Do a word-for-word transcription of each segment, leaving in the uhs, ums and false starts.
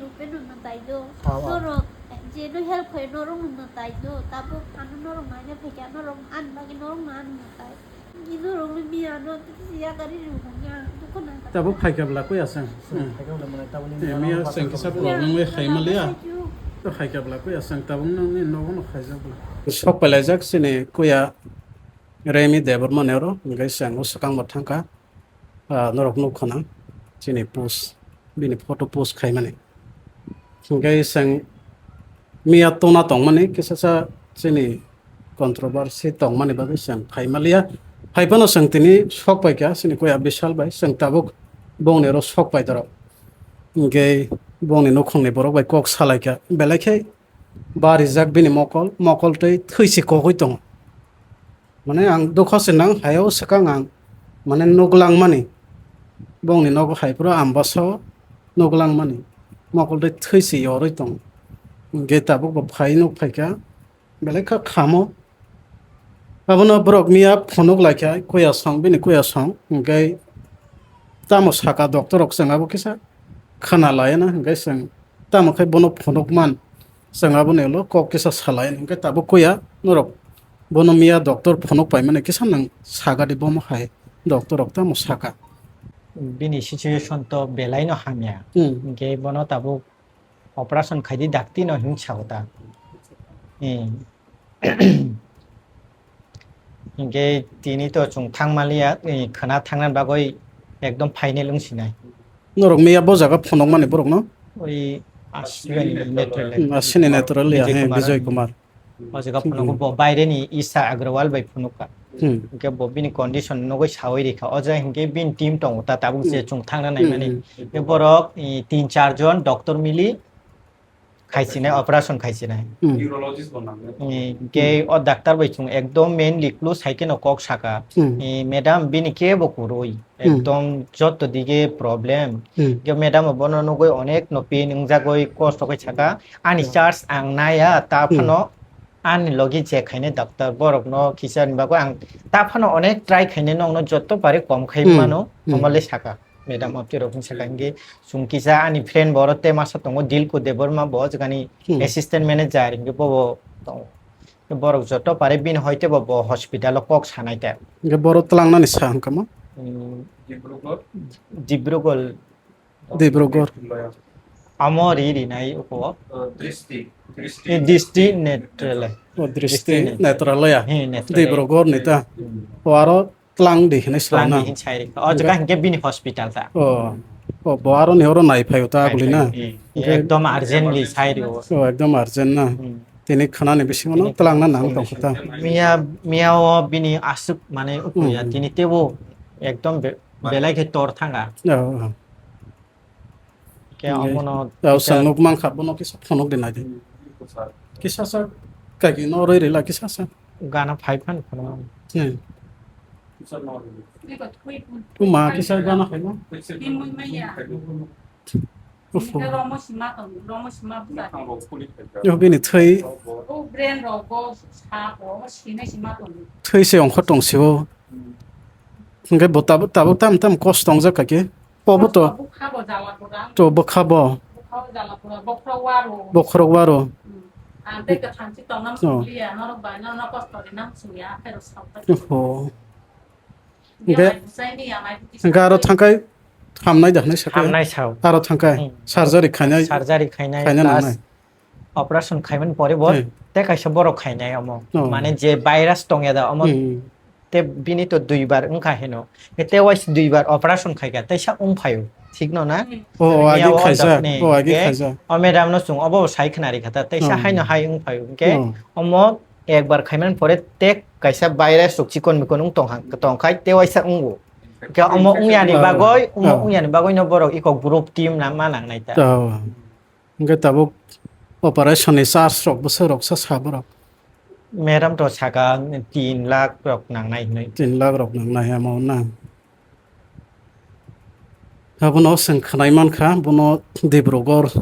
Rupe no no tai do. Awa. Norok je no help khai norok no no tai do. Tabuk ano norok naina phaikha norok ani bagwi norok no ano no tai. Ni norok ni miya no tisi ya gari ru hanya dukho na. Tabuk phaikha bla koi asang. Hmm. Phaikha bla mane tabuk ni Eh, miya miya seng kisa problem wi khai maliya. To phaikha bla koi asang tabuk nang ni nogo no khaijak bla. Sok palaijak sini kuya Remi Debbarma ni oro, hingke seng o swkang bo thangkha. Ah, norok nukha na chini post, bini photo post khaimani. Hingke chwng miya tona tongmani kisa sa chini controversy tongmani bagwi chwng phaimaliya. Phaiphano chwng tini sok paikha chini kuya Bishal bai, chwng tabuk bongni oro sok pai dorok. Hingke bongni nukhungni borok bai kok salaikha, belai khe barijak bini mokol, mokol tei thwi se kogwi tongo. Mane ang dukha se nang hai o swkang ang mane nuk langmani. Bongni nogo hai phuru ang bwsa o nuk langmani. Mokol tei thwi se yorwi tongo. Hingke tabuk bo phai nuk phaikha. Belai kha khamo. Abono borok miya phunuk laikha kuya song, bini kuya song. Hingke tamo saka doctor rok chwng abo kisa khana laiya na, hingke chwng tamo khe bono phunuk man. Chwng aboni ulo kok kisa salai, hingke tabuk kuya norok bono miya doctor phunuk paimani kisa nang sagadi bomo hai doctor rok tamo saka. Bini situation to belai no hamya. Hmm. Hingke bono tabuk operation khaidi dakti no hin sao ta. Hmm. Hingke tini to chwng thangmaliya, eh, khwna thangna bagwi ekdom final wng sinai. Norok miya bo jaga phunukmani borokno? Oi, Ashwini Netrale. Hmm, Ashwini Netrale, Vijay he, Kumar. Vijay Kumar. O jaga Hmm. Phunugo bo baireni Isha Agrawal bai phunukha. Hmm. Hingke bo bini condition nugwi sawi rikha. O jaga hingke bini team tongo ta tabuk je Hmm. chwng thangna Hmm, naimani. hmm. Hingke borok, eh, tin char jon doctor mili khaisinai, operation khaisinai. Hmm. Neurologist bo nangnai. Eh, hingke o doctor bai chwng ekdom mainly clue sai kheno kok saka. Hmm. Eh, madam, bini kebo kwrwi. Hmm. Ekdom joto dige problem. Hmm. Hingke madam bono nugwi onek no pain wngjagwi kosto khe saka. Ani Hmm. charge ang naya, ta Hmm. phano ani logi check khainai doctor. Borokno kisa ni bagwi ang ta phano onek try khainai, nokno joto pari kom khai Hmm. mano, Hmm. omo le saka. Madam, apni rok wng saka hingke chwng kisa ani friend bo oro te masa tongo, Dilko Debbarma bo jagani Hmm. assistant manager hingke bo bo tongo. Borok joto pare bini hoite bo, bo hospital o kok sanai ta. Hingke boro twlangnani sa hwnkha mo? Hmm. Dibrugarh. Dibrugarh. Amo ri rinai uko. Uh, Dristi. Dristi. Eh, Dristi Netrale. O Dristi Dristi Netrale. Netrale ya? He, Netrale. Dibrugarh ni ta. Hmm. O aro Tlang di hinwi Tlang di swrwngna. Hin sai rikha. O jaga hingke bini hospital ta. O, o, bo aro ni oro nai phaio ta aguli na. Hingke ekdom urgently sai rio. O, ekdom urgent na. Hmm. Tini khwnani bisingo no Tini twlangna nang tongkha ta. Miya, miya o bini aswk mane ukuya Hmm. tini tebo ekdom be-, belai khe tor thanga. O, o. Ke Hingke omono tao kisa sang nuk mang kha, bono kisa phunuk di nai di. Kisa sa kagi no roi rila kisa sa. Gana phai phan phano. Hmm. Tu ma kisa gana phai no. Ufu. Yo bini thwi. Thwi se ongkho tong sio. Hingke bo tabuk, tabuk tam tam kosto tongjak kha khe. Pobo to. Bwkha bo jala pura. To bwkha bo. Bwkha bo jala pura. Bokhorok waro. Bokhorok waro. Hmm. Ang tei kwthang si tongna Oh. musuliya, norok bai no, no kosto ri nang suya, aphai rok sao ta. Oho. Hingke, Yamai bwsai ni yamai bwtwi hingke aro sao. Thangkai hamnai da hinui sakhe. Hamnai sao. Aro thangkai Hmm. surgery khainai. Surgery khainai, khainai plus nangnai. Operation khaimani pore bo Hmm. tei kaisa borok khainai omo. Oh. Mane je virus tongya da omo Hmm. te bini to duibar wngkha heno. Ke te wais duibar operation khaikha teisa wngphaio. Thik no na? Oh, oh, agi Miya o khaijak. Dokni Oh, agi ke khaijak. O madam no chwng obo sai khwnari kha ta teisa Oh. haino hai wngphaio. Ke Oh. omo ekbar khaimani pore te kaisa virus rok chikon mikon wng tongkha, tongkhai te waisa wngo. Ke omo wngyani Oh. bagoi, omo Oh. wngyani bagoi no borok iko group team na ma nangnai ta. Oh. Hingke tabuk operation ni charge rok bwswk rok sa sa borok? Madam to saka tin lakh rok nangnai hinui. Tin lakh rok nangnai amo na. Abono chwng khwnai mankha, bono Dibrugarh.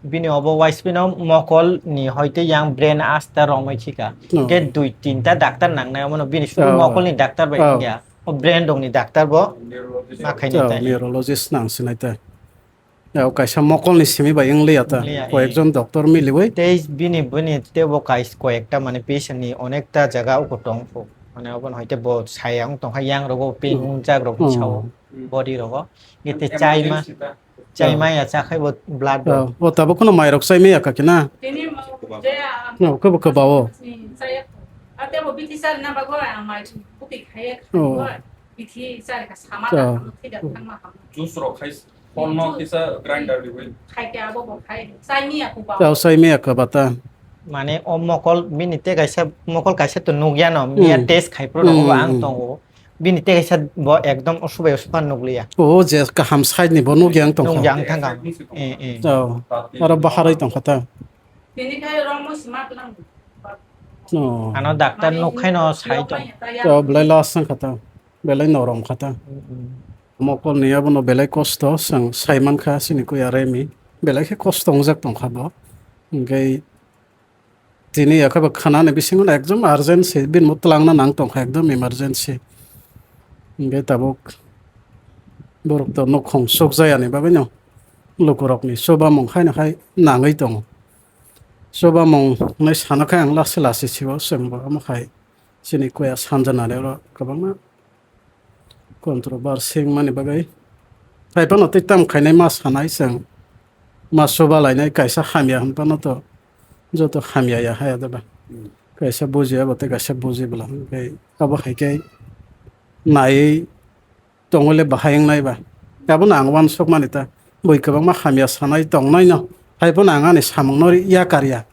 Bini obo wais bino mokol ni hoite yang brain asta romwi khika. Oh. Hingke dui tinta doctor nangnai, omono bini sudu Oh. mokol ni doctor bai Oh. wngya. O brain rok ni doctor bo ma khainai Oh, tai. Neurologist nang sinai tai. Ya, o kaisa mokolni simi bai wng liya ta. Wng liya, eh. Koyekjon doctor miliwi. Tei bini, bini tei bo kais-, koyekta mane patient ni onekta jaga uko tong pho. Mane obo hai te bo saya wng tong kha yang rogo pain Hmm. wng jak rok Hmm. sao body rogo. Ete chaima, chaima ya cha khai bo blood bo. Oh, o tabuk kono mai rok chai maya kha kina. No, kebo kebo o. Juice rok khai phone no kisa grinder di wi. Khai ke abo bo khai. Chai maya kha ba. Chai maya kha ba ta. Mane o mokol bini te kaisa mokol kaisa to nugya no, miya Hmm. test khai pro Hmm, rok ang hmm. tongo. Bini te kaisa bo ekdom osubai osupan nukliya. O je kaham side ni bo nukya ang tongkha. Nukya ang thangkha. Eh, eh. Oh, aro baharai tongkha ta. Tini khai romo sima tlang. Oh. Ano doctor nuk khai no sai tong. Oh, belai last sang kha ta. Belai norom kha ta. Mm, mm. Mokol ni abono belai kosto sang sai man kha sini kuya remi. Belai khe kosto wngjak tongkha bo. Hingke Tini yakhe bo khwnani bisingo ekdom urgency, bini bo twlangna nang tongkha ekdom emergency. Hingke tabuk borok to nokhong sokjayani bagwino lukurokni chubamung haino hai nangwi tongo. Chubamung hinwi sano khe ang lasi lasi siwo chwngbo omo hai chini kuya sanjanani oro kwbangma controversy wngmani bagwi. Hai phano tei tamo khainai ma sanai chwng, ma chuba lainai kaisa hamya hwn phano to joto hamya ya haya da ba. Hmm. Kaisa bujiya bo tei kaisa buji bwla hwn khe abo hai khe naiwi tongwi le bahai wngnai ba. Abono ang uansuk mani ta bui kwbangma hamya sanai tongnai no hai phano ang ani samung no yakar ya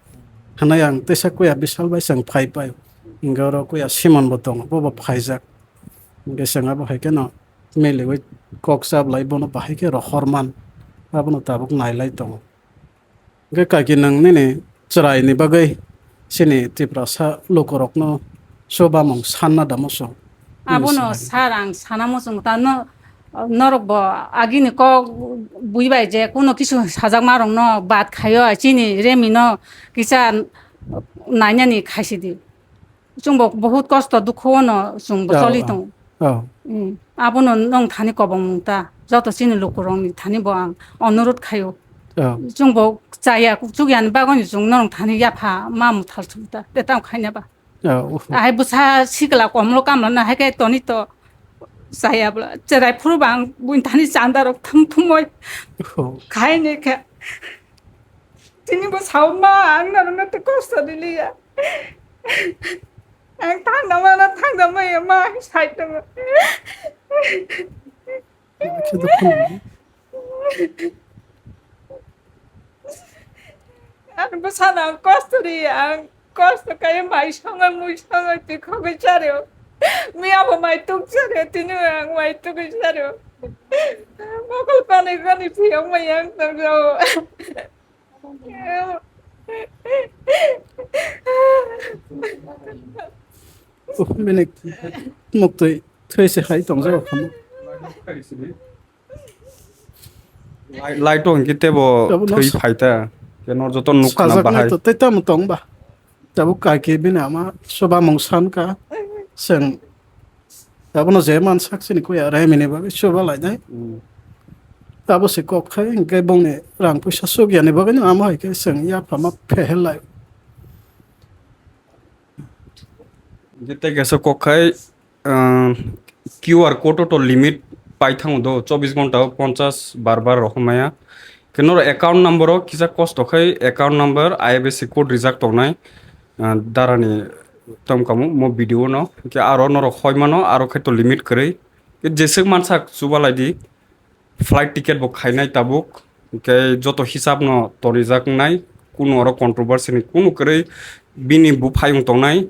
hwnwi ang teisa kuya bisal bai chwng phai pai. Hingke oro kuya Simon bo tongo, bo bo phaijak. Hingke chwng abo hai kheno miliwi kok chablai bono bahai khe rohor man, abono tabuk nailai tongo. Hingke kaki nwng nini chwraini bagwi chini Tiprasa lukurokno chubamung sanna da muchung? Abono sir ang sana muchung ta no, norok bo agini kok bui bai je kuno kisu sajakma rokno bad khaio chini remino kisa nainani khaisidi. Chwngbo bahut kosto dukhu ono chwngbo choli tongo. Oh. Mm. Abono nwng thani kobongmung ta. Joto chini lukurokni thani bo ang onurot khaio. Oh. Chwngbo chaya chukya ni bagwi chwng norok thani yapha ma muthal thum ta. Te tamo khaina ba. Oh. Ahai bwsa sikla komlo kamla na hai khe toni to chaya bwla. Cherai phuru bang buini thani chanda rok thum thumoi. Oh. Khaini khe. Tini bo sao ma ang norokno te kosto riliya. Ang thangna mano thangna maya ma ang sai tongo. Ang bwsano ang kosto ri ang kosto kaiwi mai songwi mui songwi twi khogwi chareo. Miya bo mai tuk chareo tini ang mai tugwi chareo. Mokol kanwi kanwi phiyok mai ang tongjao. Bini muktwi thwi se hai tongjago khamu. Lai, lai to hingke tebo thwi phai ta. Ke nor joto nuk khna bahai. Tei tamo tong ba. Tabuk kaki bini ama chubamung san ka. Chwng abono je man sak chini kuya remini bagwi chuba lainai. Hmm. Tabo se kok khai hingke bongni rang puisa suk yani bagwi no amo hai khe chwng yapha ma phehel lai. Hingke tei kaisa kok khai, ah, Q R code to limit pai thango do, chobbish ghonta o ponchash bar bar rohor maya. Ke noro account number o kisa kosto khai account number I F S C code rijak tongnai, ah, darani tongkamu mo video no. Ke aro noro hoi mano, aro khai to limit kwrwi. Ke jeswk mansak chuba lai di. Flight ticket bo khainai tabuk, hingke joto hisab no torijak wngnai, kunu oro controversy ni kunu kwrwi. Bini buphayung tongnai,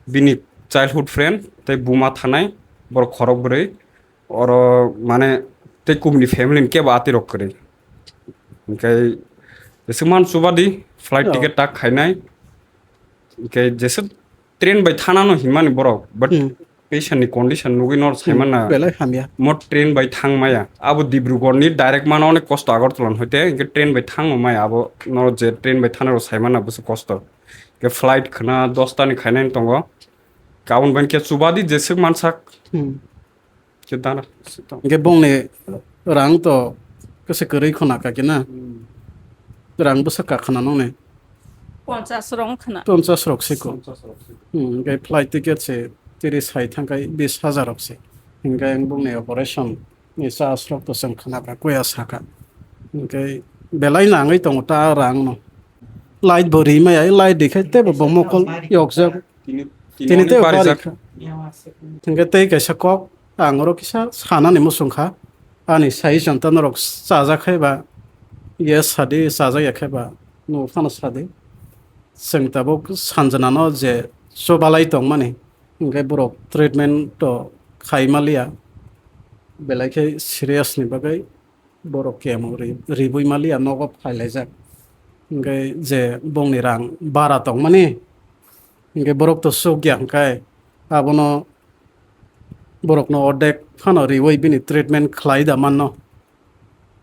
bini childhood friend tei buma thanai, borok khorok bwrwi, oro mane tei kubuni family ni kebo atirok kwrwi. Hingke jeswk man chuba di flight ticket tak khainai, hingke jeswk train bai thana no hinmani borok, but Hmm. patient ni condition nugwi nor Hmm, saimana. Belai hamya. Mo train bai thang maya. Abo Dibrugarh ni direct mano onek kosto Agartala ni hoite, hingke train bai thang maya. Abo nor je train bai thana rok saimana busu kosto. Ke flight khna dosta ni khainai tongo. Kabun bai ke chubadi jeswk mansak. Hmm. Ke dana. Hingke bongni rang to Kasa kwrwi khuna kaki na. Hmm. Rang bwsa ka khana nong ne. Ponchas rok khana. Ponchas rok se ko. Ponchas rok se. Hmm, hingke flight ticket se tiri sai thangkai bis hajar rok se. Hingke ang bung ni operation ni charge rok to chwng khana ba kuya saka. Hingke belai nangwi tongo ta rang no. Light bo ri maya, light ri khai tebo bo mokol yokjak. Tini, tini tini tei tebo barijak. Barikha. Hingke tei kaisa kok ang oro kisa sanani muchungkha. Ani suggestion ta norok chajak khai ba, yes sadi, chajak ya khai ba, no phano sadi. Chwng tabuk sanjana no je chubalai tongmani, hingke borok treatment to khai maliya, belai khe serious ni bagwi borok kemo ri-, ribui maliya, nogo phailaijak. Hingke je bongni rang bara tongmani, hingke borok to sukya hingkai abono borokno ordek phano riui bini treatment khlai da manno.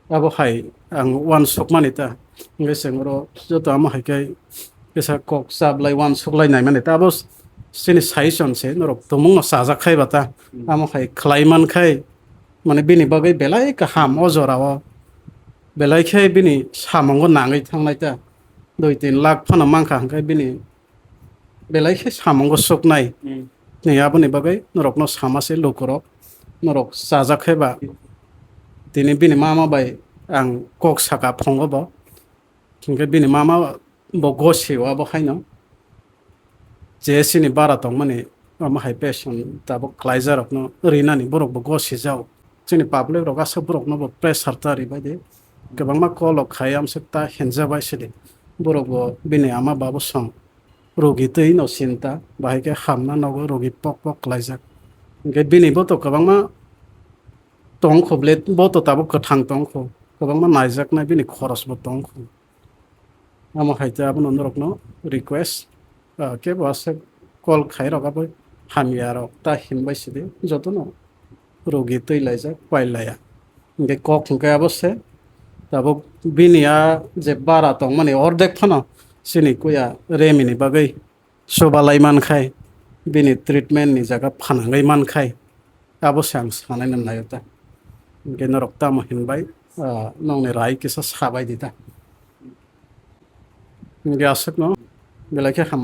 Abo hai ang uansukmani ta. Hingke chwng oro joto amo hai khe kisa kok chablai uansuklai naimani ta. Abo chini suggestion se norok tumungno chajak khai ba ta. Hmm. Amo hai khlai man khai mane bini bagwi belai kaham o jora o. Belai khe bini samungo nangwi thangnai ta. Dui tin lakh phano mankha hingke bini belai khe samungo suknai. Hmm. Ni aboni bagwi norokno sama se lukurok, norok chajak khe ba tini bini mama bai ang kok saka phungo bo, hingke bini mama bo gosio abo haino je chini bara tongmani, omo hai patient tabuk khlaijarokno rinani borok bo gosijao. Chini public rok aswk borokno bo pressure ta ribai di, kwbangma call rok khai amswk ta hinjabai sidi, borok bo bini ama babu song. Rogi twi no sinta, bahai khe hamna nogo, rogi pok pok klaijak. Hingke bini bo to kwbangma tong kho ble, bo to tabuk kwthang tong kho, kwbangma naijaknai bini khoros bo tong kho. Amo hai khe abono norokno request, ah, kebo aswk call khai rok abo hamya rok ta hinbai sidi, jotono rogi twi laijak, pai laya. Hingke kok hingke abo se, tabuk bini a je bara tongmani ordek phano chini kuya remini bagwi chubalai mankhai, bini treatment ni jaga phanangwi mankhai, abo se ang sanai nang naio ta. Hingke norok tamo hinbai, ah, nongni rai kisa sabai di ta. Hingke aswkno belai khe hambai.